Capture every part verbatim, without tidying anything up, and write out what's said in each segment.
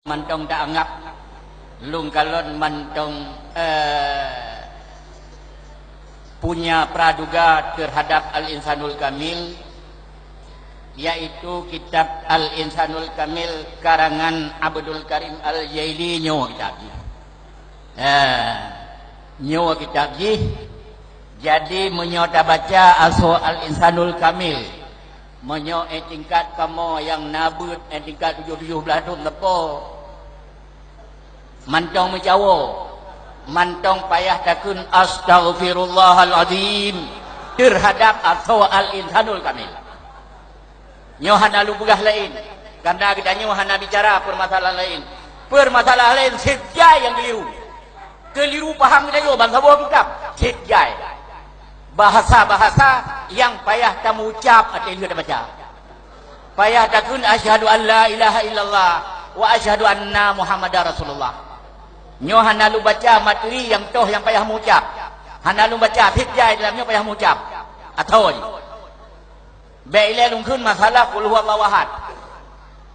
Mantong taanggap lôn kalon mantong, eh, punya praduga terhadap Al-Insanul Kamil, yaitu kitab Al-Insanul Kamil karangan Abdul Karim Al-Jaili nyoe kitab jih. Eh, nyoe kitab jih. Jadi, meunyoe tabaca asoe Al-Insanul Kamil, meunyoe eh tingkat kamoe nyang na beuet, eh tingkat tujoh tujoh blaih thon leupah, mantong meujawoe, mantong payah takheun, "Astaghfirullahalazim," terhadap asoe Al-Insanul Kamil. Nyoe hana lôn peugah laén, karena geutanyoe hana bicara peumasalahan laén. Peumasalahan laén seb jai nyang keuliru. Keuliru paham geutanyoe ban saboh kitab, seb jai. Bahasa-bahasa nyang payah tameuucab ateueh lheueh tabaca. Payah takheun, "Asyhadu an la ilaha illallah wa asyhadu anna Muhammadar Rasulullah." Nyoe hana lôn baca materi nyang toh nyang payah meuucab. Hana lôn baca, seb jai dalam nyoe payah meuucab. Atau jih. Bèk ilèe lôn kheun masalah Qul Huwallahu Ahad.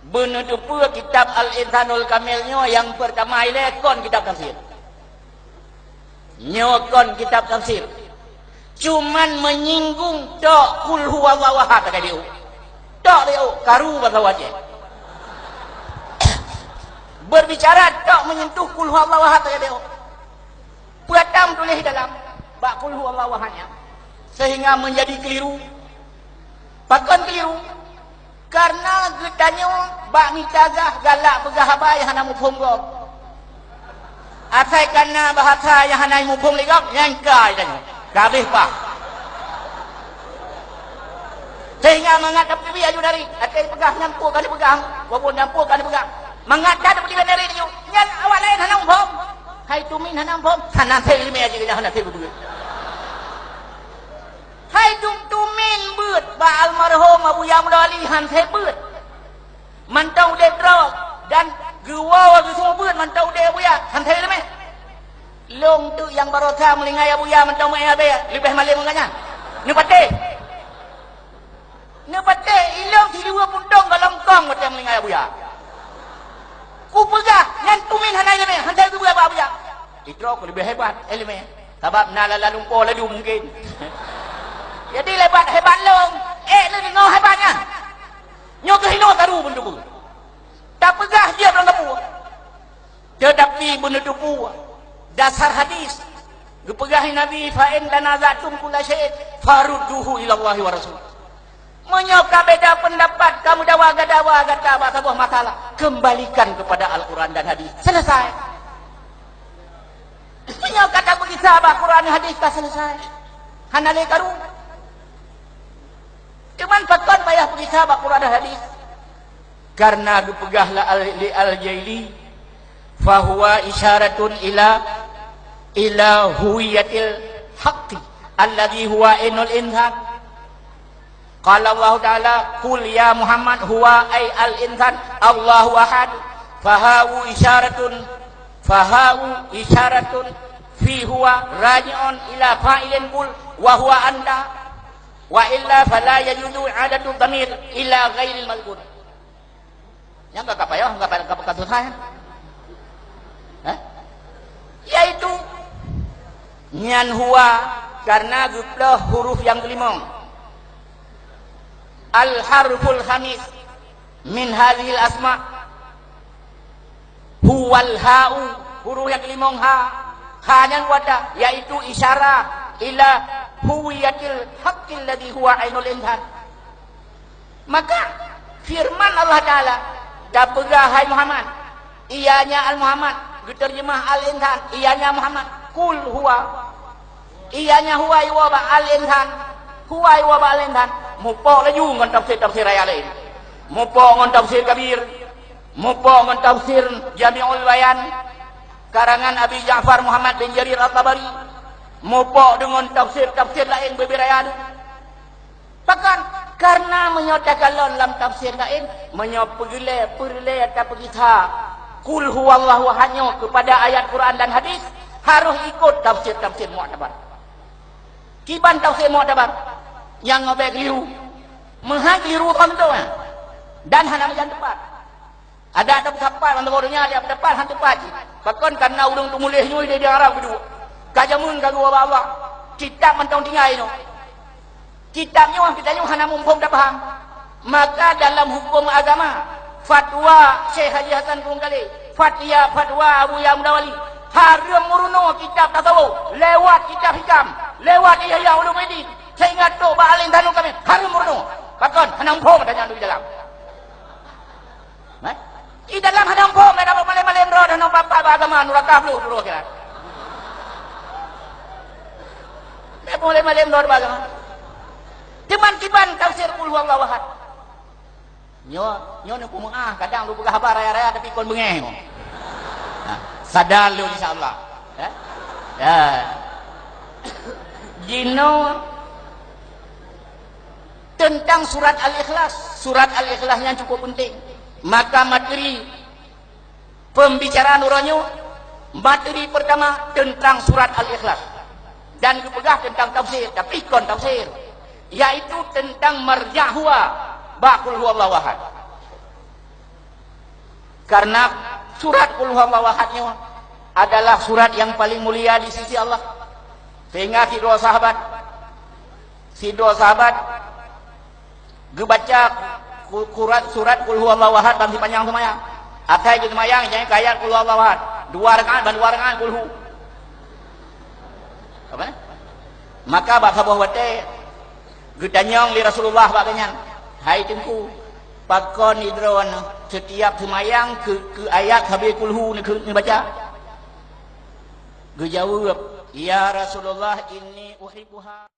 Beuneuteupeu kitab Al-Insanul Kamil nyoe nyang peurtama ilèe kon kitab tafsir. Nyoe kon kitab tafsir. Cuman menyinggung tok Qul Huwallahu Ahad sagai di ôk. Tok di ôk, karu bahasa Aceh. Berbicara tok menyentuh Qul Huwallahu Ahad sagai di ôk. Peue ata meutuléh dalam bak Qul Huwallahu Ahad nyan, sehingga menjadi keliru. Pakon keliru? Karena geutanyoe bak mita gah galak peugah haba nyang hana muphom gob. Asai kana bahasa nyang hana muphom lé gob, nyan ka geutanyoe. Ka habéh pah. Sehingga mangat tapeubiet aju dari, até peugah nyan peue ka dipeugah, walaupun nyan peue ka dipeugah. Mangat that tapeubiet dari nyoe, nyan awak laén hana muphom. Hai tumin hana muphom, hana sép ileumèe jih, hana sép beuet. Hai dum tumin beuet bak almarhum Abuya Mudali, han sép beuet. Mantong udép droe dan geuwoe geuseumeubeuet mantong udép Abuya, han sép ileumèe. Lôn teuk nyang barosa meulingai Abuya mantong meu'èn abèe, leubeh malém ngon gobnyan. Neupatéh. Neupatéh ilôn sidua puntông golom kong watèe meulingai Abuya. Kupeugah, nyan tumin hana ileumèe, han sép geubeuet bak Abuya. Sidroe keuh leubeh hebat ileumèe, sabab na lala lumpoe laju mungken. Jadi, lebat hebat lôn, ék lôn deungoe hebat nyan. Nyoe keuh hinoe taru beuneuteupeu. Tapeugah jeuet lam gapue. Teutapi beuneuteupeu dasar hadis. Geupeugah Nabi, "Fa in tanaza'tum kulla syai'in farudduhu ilallahi wa rasul." Meunyoe ka beda peundapat, ka meudawa gadawa gata bak saboh masalah, kembalikan kepada Al-Quran dan hadis. Selesai. Meunyoe ka tapeugisa bak Quran hadis, ka selesai. Hana lé karu. Cuman pakon payah peugisa bak Quran dan hadis? Karena geupeugah la al-, li Al-Jaili, "Fahuwa isyaratun ila, ila huwiyatil haqqi, alladhi huwa ainul insan." Qala Allahu Ta'ala, "Qul ya Muhammad huwa ay al-insan Allahu ahad." Fahau isyaratun, fahau isyaratun fi huwa raji'un ila fa'ilin qul wa huwa anta. Wa illa fala yajuzu i'adatu dhamir ila ghairil mazkur. Nyang ka payah, ka, ka, ka susah, ya? Hah? Yaitu nyan huwa karena geuploh huruf nyang keulimong. Al harful khamis min hadhil asma. Huwal ha'u, huruf nyang keulimong ha. Ha nyan wada, yaitu isyarah ila huwiyatil haqqil ladzi huwa ainul insan. Maka, firman Allah Ta'ala, "Tapeugah, hai Muhammad," ianya al-Muhammad, geuteurjeumah al-insan, ianya Muhammad, "Qul huwa." Ianya huwa iwoe bak al-insan, huwa iwoe bak al-insan, mupok laju ngon tafsir-tafsir ayat laén. Mupok ngon tafsir Kabir, mupok ngon tafsir Jami'ul Bayan, karangan Abi Ja'far Muhammad bin Jarir At-Tabari, mupok deungon tafsir-tafsir laén beubiraya. Pakon? Karena meunyoe takalon lam tafsir laén, meunyoe peureulèe, peureulèe tapeugisa Qul huwallahu ahad nyoe keupada ayat Quran dan hadis, harôh ikot tafsir-tafsir muktabar. Kiban tafsir muktabar nyang ngobek keliru, meuhai keliru kon tu, eh, dan hana meujan teumpat. Adak teupeutapat lam donya, adak teupeutapat han teupat cit. Pakon? Kareuna ureuëng teumuléh nyoe di Arab keudua. Ka jameun ka geuba bak Allah. Kitab mantong tinggai nyoe. Kitab nyoe kita nyoe hana muphom tapaham. Maka dalam huköm agama, fatwa Syekh Haji Hasan Krueng Kalé, fatwa, fatwa Abuya Muda Wali, hareuem meurunoe kitab tasawuf lewat kitab hikam, lewat Ihya Ulumuddin, sehingga trok bak alim tanoh kami hareuem meurunoe. Pakon? Hana muphom tanyoe di dalam. Eh? Di dalam hana muphom, hana malém-malém droe, hana papa bak agama, nuraka bluh, bluh akhirat. Hana malém-malém droe bak agama. Teuma kiban tafsir Qul Huwallahu Ahad. Nyoe, nyoe neupeumeungaih, kadang lôn peugah haba raya-raya tapi kon beungéh nyoe. Ha, sadar lôn insya Allah. Eh? Ya. Jinoe teuntang surat Al-Ikhlas. Surat Al-Ikhlas nyan cukup penting. Maka materi pembicaraan uroe nyoe, materi pertama teuntang surat Al-Ikhlas. Dan geupeugah teuntang tafsir, tapi kon tafsir, yaitu teuntang marja' huwa bak Qul Huwallahu Ahad. Karena surat Qul Huwallahu Ahad nyoe adalah surat yang paling mulia di sisi Allah. Sehingga sidroe sahabat, sidroe sahabat geubaca ku-, kurat, surat Qul Huwallahu Ahad ban sipanjang seumayang. Asai geuseumayang, jai keu ayat Qul Huwallahu Ahad. Dua rakaat ban dua rakaat Qul Hu. Apa? Maka bak saboh watée geutanyong lé Rasulullah bak geuhnyan, "Hai Teungku, pakon droeneuh setiap seumayang keu, keu ayat sabe Qul Hu neukeu-, neubaca?" Geujaweueb, "Ya Rasulullah, inni uhibbuha."